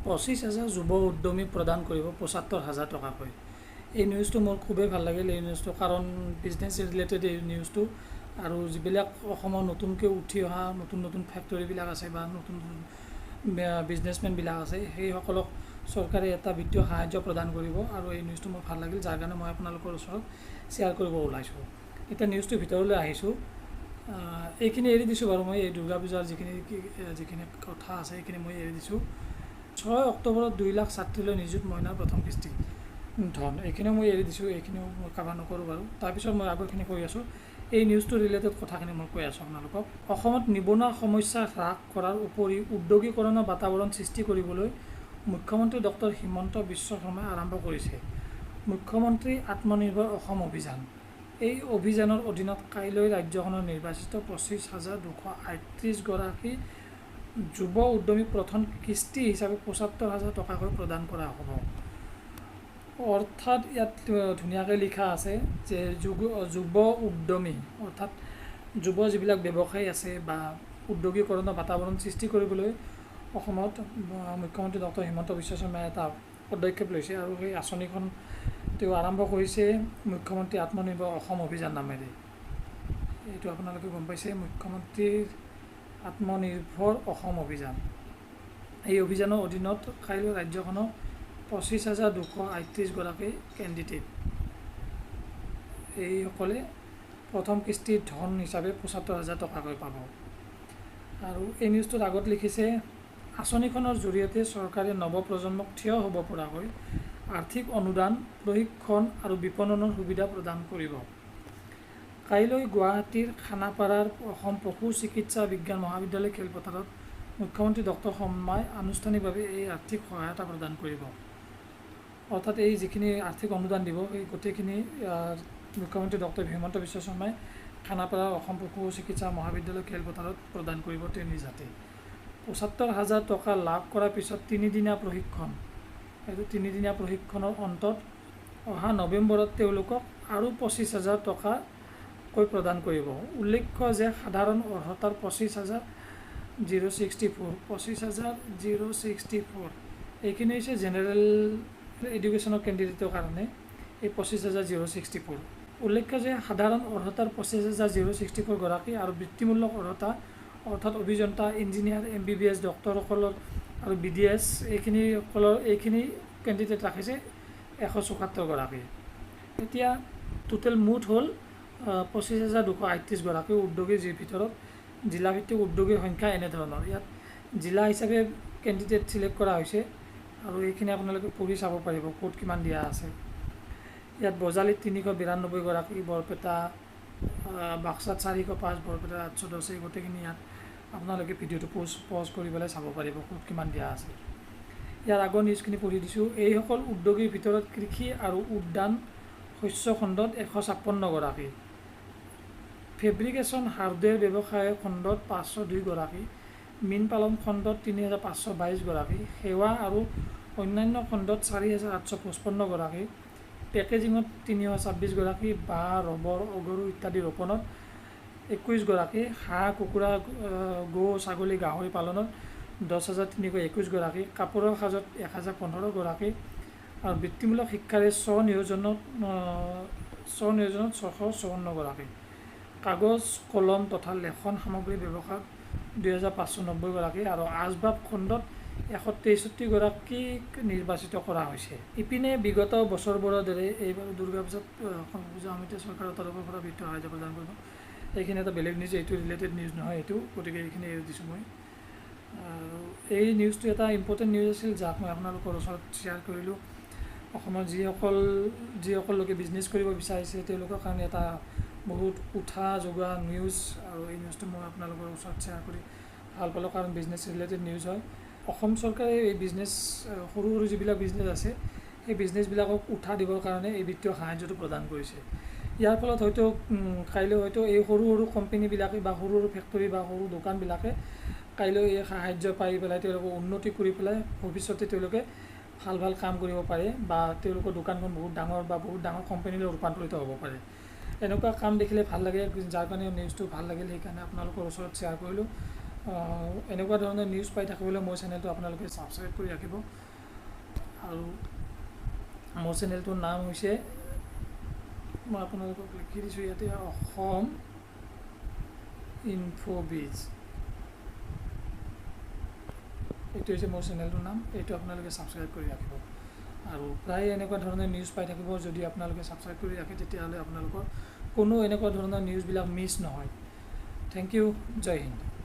25,000 যুৱ উদ্যমীক প্ৰদান কৰিব 75,000 টকাকৈ। এই নিউজটো মোৰ খুবেই ভাল লাগিল। এই নিউজটো কাৰণ বিজনেছ ৰিলেটেড এই নিউজটো আৰু যিবিলাক অসমৰ নতুনকৈ উঠি অহা নতুন নতুন ফেক্টৰীবিলাক আছে বা নতুন নতুন বিজনেছমেনবিলাক আছে, সেইসকলক চৰকাৰে এটা বিত্তীয় সাহাৰ্য প্ৰদান কৰিব। আৰু এই নিউজটো মোৰ ভাল লাগিল, যাৰ কাৰণে মই আপোনালোকৰ ওচৰত শ্বেয়াৰ কৰিব ওলাইছোঁ। এতিয়া নিউজটোৰ ভিতৰলৈ আহিছোঁ। এইখিনি এৰি দিছোঁ বাৰু মই, এই দুৰ্গা পূজাৰ যিখিনি যিখিনি কথা আছে সেইখিনি মই এৰি দিছোঁ। 6 অক্টোবৰত 2 লাখ ছাত্ৰীলৈ নিযুত মইনাৰ প্ৰথম কিস্তি ধন, এইখিনিও মই এৰি দিছোঁ। এইখিনিও মই কাভাৰ নকৰোঁ বাৰু। তাৰপিছত মই আগৰখিনি কৈ আছোঁ। এই নিউজটোৰ ৰিলেটেড কথাখিনি মই কৈ আছোঁ আপোনালোকক। অসমত নিবনুৱা সমস্যা হ্ৰাস কৰাৰ উপৰি উদ্যোগীকৰণৰ বাতাবৰণ সৃষ্টি কৰিবলৈ মুখ্যমন্ত্ৰী ডক্টৰ হিমন্ত বিশ্ব শৰ্মাই আৰম্ভ কৰিছে মুখ্যমন্ত্ৰী আত্মনিৰ্ভৰ অসম অভিযান। এই অভিযানৰ অধীনত কাইলৈ ৰাজ্যখনৰ নিৰ্বাচিত 25,238গৰাকী যুৱ উদ্যমীক প্ৰথম কিস্তি হিচাপে 75,000 টকাকৈ প্ৰদান কৰা হ'ব। অৰ্থাৎ ইয়াত ধুনীয়াকৈ লিখা আছে যে যুৱ উদ্যমী, অৰ্থাৎ যুৱ যিবিলাক ব্যৱসায়ী আছে বা উদ্যোগীকৰণৰ বাতাবৰণ সৃষ্টি কৰিবলৈ অসমত মুখ্যমন্ত্ৰী ডক্টৰ হিমন্ত বিশ্ব শৰ্মাই এটা পদক্ষেপ লৈছে আৰু সেই আঁচনিখন তেওঁ আৰম্ভ কৰিছে মুখ্যমন্ত্ৰী আত্মনিৰ্ভৰ অসম অভিযান নামেৰে। এইটো আপোনালোকে গম পাইছে, মুখ্যমন্ত্ৰীৰ আত্মনিৰ্ভৰ অসম অভিযান। এই অভিযানৰ অধীনত কাইলৈ ৰাজ্যখনৰ 25,238গৰাকী কেণ্ডিডেট, এইসকলে প্ৰথম কিস্তিৰ ধন হিচাপে 75,000 টকাকৈ পাব। আৰু এই নিউজটোত আগত লিখিছে, আঁচনিখনৰ জৰিয়তে চৰকাৰে নৱপ্ৰজন্মক থিয় হ'ব পৰাকৈ আৰ্থিক অনুদান, প্ৰশিক্ষণ আৰু বিপণনৰ সুবিধা প্ৰদান কৰিব। কাইলৈ গুৱাহাটীৰ খানাপাৰাৰ অসম পশু চিকিৎসা বিজ্ঞান মহাবিদ্যালয় খেলপথাৰত মুখ্যমন্ত্ৰী ডক্টৰ শৰ্মাই আনুষ্ঠানিকভাৱে এই আৰ্থিক সহায়তা প্ৰদান কৰিব। অৰ্থাৎ এই যিখিনি আৰ্থিক অনুদান দিব, এই গোটেইখিনি মুখ্যমন্ত্ৰী ডক্টৰ হিমন্ত বিশ্ব শৰ্মাই খানাপাৰাৰ অসম পশু চিকিৎসা মহাবিদ্যালয় খেলপথাৰত প্ৰদান কৰিব তেওঁ নিজ হাতে। 75,000 টকা লাভ কৰাৰ পিছত তিনিদিনীয়া প্ৰশিক্ষণ, এইটো তিনিদিনীয়া প্ৰশিক্ষণৰ অন্তত অহা নৱেম্বৰত তেওঁলোকক আৰু 25,000 টকাকৈ প্ৰদান কৰিব। উল্লেখ্য যে সাধাৰণ অৰ্হতাৰ 25,064, 25,064, এইখিনি হৈছে জেনেৰেল এডুকেশ্যনৰ কেণ্ডিডেটৰ কাৰণে এই 25,064। উল্লেখ্য যে সাধাৰণ অৰ্হতাৰ 25,064 গৰাকী আৰু বৃত্তিমূলক অৰ্হতা, অৰ্থাৎ অভিযন্তা, ইঞ্জিনিয়াৰ, এমবিবিএছ ডক্টৰসকলৰ আৰু বিডিএছ এইখিনিসকলৰ, এইখিনি কেণ্ডিডেট ৰাখিছে 174গৰাকী। এতিয়া টোটেল মুঠ হ'ল 25,238গৰাকী উদ্যোগী, যি ভিতৰত জিলাভিত্তিক উদ্যোগীৰ সংখ্যা এনেধৰণৰ। ইয়াত জিলা হিচাপে কেণ্ডিডেট চিলেক্ট কৰা হৈছে আৰু এইখিনি আপোনালোকে পঢ়ি চাব পাৰিব ক'ত কিমান দিয়া আছে। ইয়াত বজালীত 392গৰাকী, বৰপেটা, বাক্সাত 405, বৰপেটা 810। এই গোটেইখিনি ইয়াত আপোনালোকে ভিডিঅ'টো পজ কৰি পেলাই চাব পাৰিব ক'ত কিমান দিয়া আছে। ইয়াৰ আগৰ নিউজখিনি পঢ়ি দিছোঁ। এইসকল উদ্যোগীৰ ভিতৰত কৃষি আৰু উদ্যান শস্য খণ্ডত 156গৰাকী, ফেব্ৰিকেশ্যন হাৰ্ডৱেৰ ব্যৱসায় খণ্ডত 502গৰাকী, মীন পালন খণ্ডত 3522গৰাকী, সেৱা আৰু অন্যান্য খণ্ডত 4855গৰাকী, পেকেজিঙত 326গৰাকী, বাঁহ, ৰবৰ, অগৰু ইত্যাদি ৰোপণত 21গৰাকী, হাঁহ, কুকুৰা, গৰু, ছাগলী, গাহৰি পালনত 10,321গৰাকী, কাপোৰৰ সাজত 1015গৰাকী আৰু বৃত্তিমূলক শিক্ষাৰে স্বনিয়োজনত 654গৰাকী, কাগজ, কলম তথা লেখন সামগ্ৰী ব্যৱসায়ত 2590গৰাকী আৰু আচবাব খণ্ডত 163গৰাকীক নিৰ্বাচিত কৰা হৈছে। ইপিনে বিগত বছৰবোৰৰ দৰে এইবাৰ দুৰ্গা পূজাত অসম পূজা সমিতিয়ে চৰকাৰৰ তৰফৰ পৰা বিত্তীয় সাহায্য প্ৰদান কৰিব। এইখিনি এটা বেলেগ নিউজ, এইটো ৰিলেটেড নিউজ নহয় এইটো, গতিকে এইখিনি এৰি দিছোঁ মই। আৰু এই নিউজটো এটা ইম্পৰ্টেণ্ট নিউজ আছিল, যাক মই আপোনালোকৰ ওচৰত শ্বেয়াৰ কৰিলোঁ। অসমৰ যিসকল যিসকল লোকে বিজনেছ কৰিব বিচাৰিছে, তেওঁলোকৰ কাৰণে এটা বহুত উৎসাহ যোগোৱা নিউজ। আৰু এই নিউজটো মই আপোনালোকৰ ওচৰত শ্বেয়াৰ কৰি ভাল পালোঁ, কাৰণ বিজনেছ ৰিলেটেড নিউজ হয়। অসম চৰকাৰে এই বিজনেছ, সৰু সৰু যিবিলাক বিজনেছ আছে, সেই বিজনেছবিলাকক উৎসাহ দিবৰ কাৰণে এই বিত্তীয় সাহায্যটো প্ৰদান কৰিছে। ইয়াৰ ফলত হয়তো কাইলৈ হয়তো এই সৰু সৰু কোম্পেনীবিলাকে বা সৰু সৰু ফেক্টৰী বা সৰু দোকানবিলাকে কাইলৈ এই সাহায্য পাই পেলাই তেওঁলোকে উন্নতি কৰি পেলাই ভৱিষ্যতে তেওঁলোকে ভাল ভাল কাম কৰিব পাৰে বা তেওঁলোকৰ দোকানখন বহুত ডাঙৰ বা বহুত ডাঙৰ কোম্পেনীলৈ ৰূপান্তৰিত হ'ব পাৰে। এনেকুৱা কাম দেখিলে ভাল লাগে, যাৰ কাৰণে নিউজটো ভাল লাগিল, সেইকাৰণে আপোনালোকৰ ওচৰত শ্বেয়াৰ কৰিলোঁ। এনেকুৱা ধৰণৰ নিউজ পাই থাকিবলৈ মোৰ চেনেলটো আপোনালোকে ছাবস্ক্ৰাইব কৰি ৰাখিব। আৰু মোৰ চেনেলটোৰ নাম হৈছে, মই আপোনালোকক লিখি দিছোঁ ইয়াতে, অসম ইনফ'বিজ। এইটো হৈছে মোৰ চেনেলটোৰ নাম। এইটো আপোনালোকে ছাবস্ক্ৰাইব কৰি ৰাখিব আৰু প্ৰায় এনেকুৱা ধৰণৰ নিউজ পাই থাকিব। যদি আপোনালোকে ছাবস্ক্ৰাইব কৰি ৰাখে, তেতিয়াহ'লে আপোনালোকৰ কোনো এনেকুৱা ধৰণৰ নিউজবিলাক মিছ নহয়। Thank you, Jay Hind.